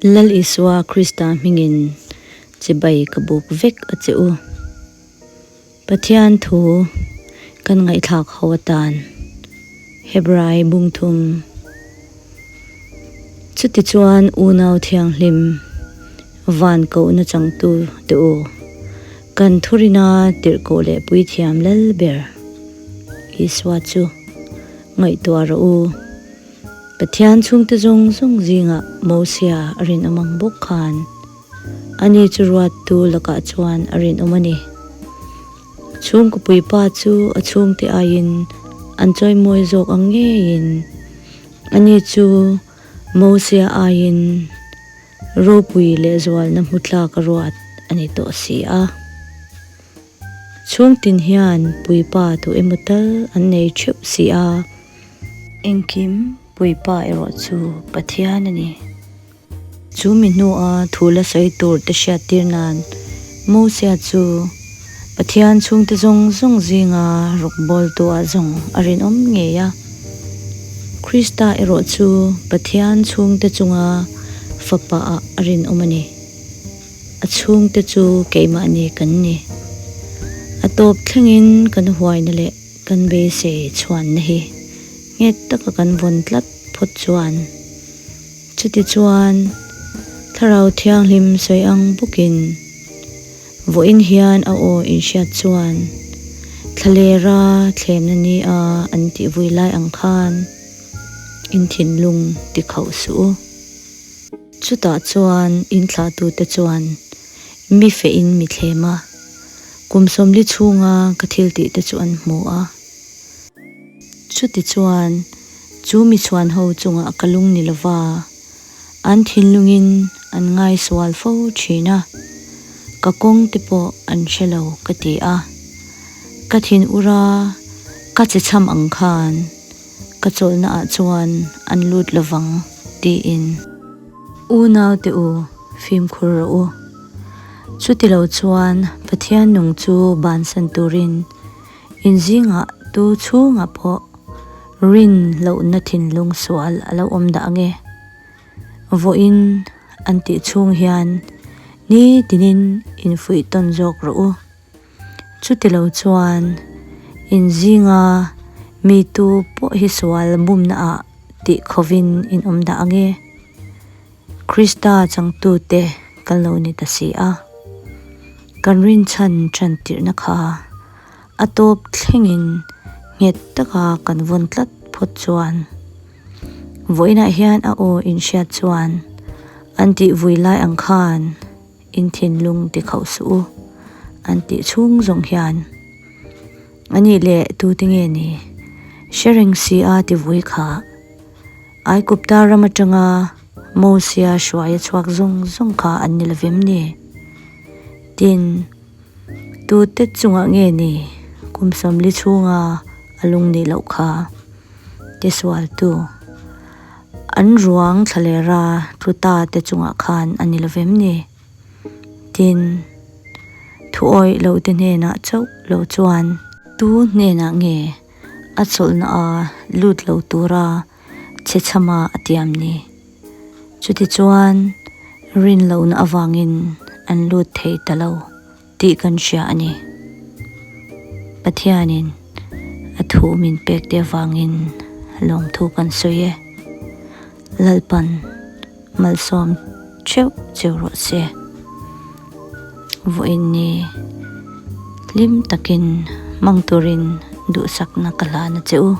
Lal Isua Krista hmingin chibai ka buk vek a che u. Pathian thu kan ngaihthlak ho atan Hebrai bungthum Chutichuan unau thianghlim van kohna changtu te u, kan thurina tirhkoh leh puithiam lal ber Isua chu ngaihtuah rawh u. Pathian chhungte zawng zawng zingah Mosia a rinawm ang bawk khan ani chu ruattu lakah chuan a rinawm a ni. Chhungkaw puipa chu a chhungte aiin an chawimawi zawk ang ngeiin ani chu Mosia aiin ropui lehzualna hmu tlak a ruat a ni tawh si a. Chhungtin hian puipa tu emaw tal an nei theuh si a. Engkim puipa erawh chu Pathian a ni. Chu mi hnua thu la sawi tur te hriattir nan Mosia chu Pathian chhungte zawng zawng zinga rawkbawltua zawng a rinawm ngei a. Krista erawh chu Pathian chhungte chunga fapa ah a rinawm a ni. A chhungte chu keimahni kan ni. A tawp thlengin kan huaina leh kan beisei chhuanna hi nghet taka kan vawn tlat phawt chuan. Chutichuan, Thlarau Thianghlim sawi ang bawkin vawiin hian a aw inhriat chuan thlalera thlemna nia an tih vui lai ang khan in thinlung ti khauh suh u. Chutah chuan inthlahtute chuan mi fehin mi thlem a, kum 40 chhunga ka thil tihte chu an hmu a. Chutichuan, chu mi chhuan ho chungah ka lung ni lova, an thinlungin an ngaisual fo thin a, ka kawng te pawh an hre lo ka ti a. Ka thin ura ka che chham ang khan. Ka chawlhna ah chuan an lut lovang tiin. Unau te u, fimkhur rawh u. Chutilo chuan Pathian nung chu bansan turin inzingah tu chhungah pawh rin lohna thinlung sual a lo awm dah ange. Vawiin an tih chhung hian nitinin infuih tawn zawk rawh u. Chutilo chuan inzinga mi tu pawh hi sual bumna ah tih khovin in awm dah ange. Krista changtute kan lo ni ta si a. Kan rinchhan tan tirhna kha a tawp thlengin nghet taka kan vawn tlat phawt chuan vawiinah hian a aw inhriat chuan an tih vui lai ang khan In thinlung ti khauh suh u, an tih chhung zawng hian. A nih leh tute nge ni? Hre reng si a ti vui kha. Aigupta ram atanga Mosia hruaia chhuak zawng zawng kha an ni lovem ni? Tin, tute chungah nge ni kum 40 chhunga a lung nih loh kha? Tisualtu. An ruang thlalera thu ta te chungah khan a ni lovem ni? Tin, thuawih lo te hnenah chauh lo chuan tu hnenah nge a chawlhna a lut lo tura chhe chhama a tiam ni? Chutichuan, rinlohna avangin an lut thei ta lo. Tih kan hria a ni. Pathianin a thu min pek te avangin lawmthu kan sawi e. Lalpan malsawm theuh cheu rawh se. Vawiin ni hlim takin hmang turin duhsakna ka hlan a che u.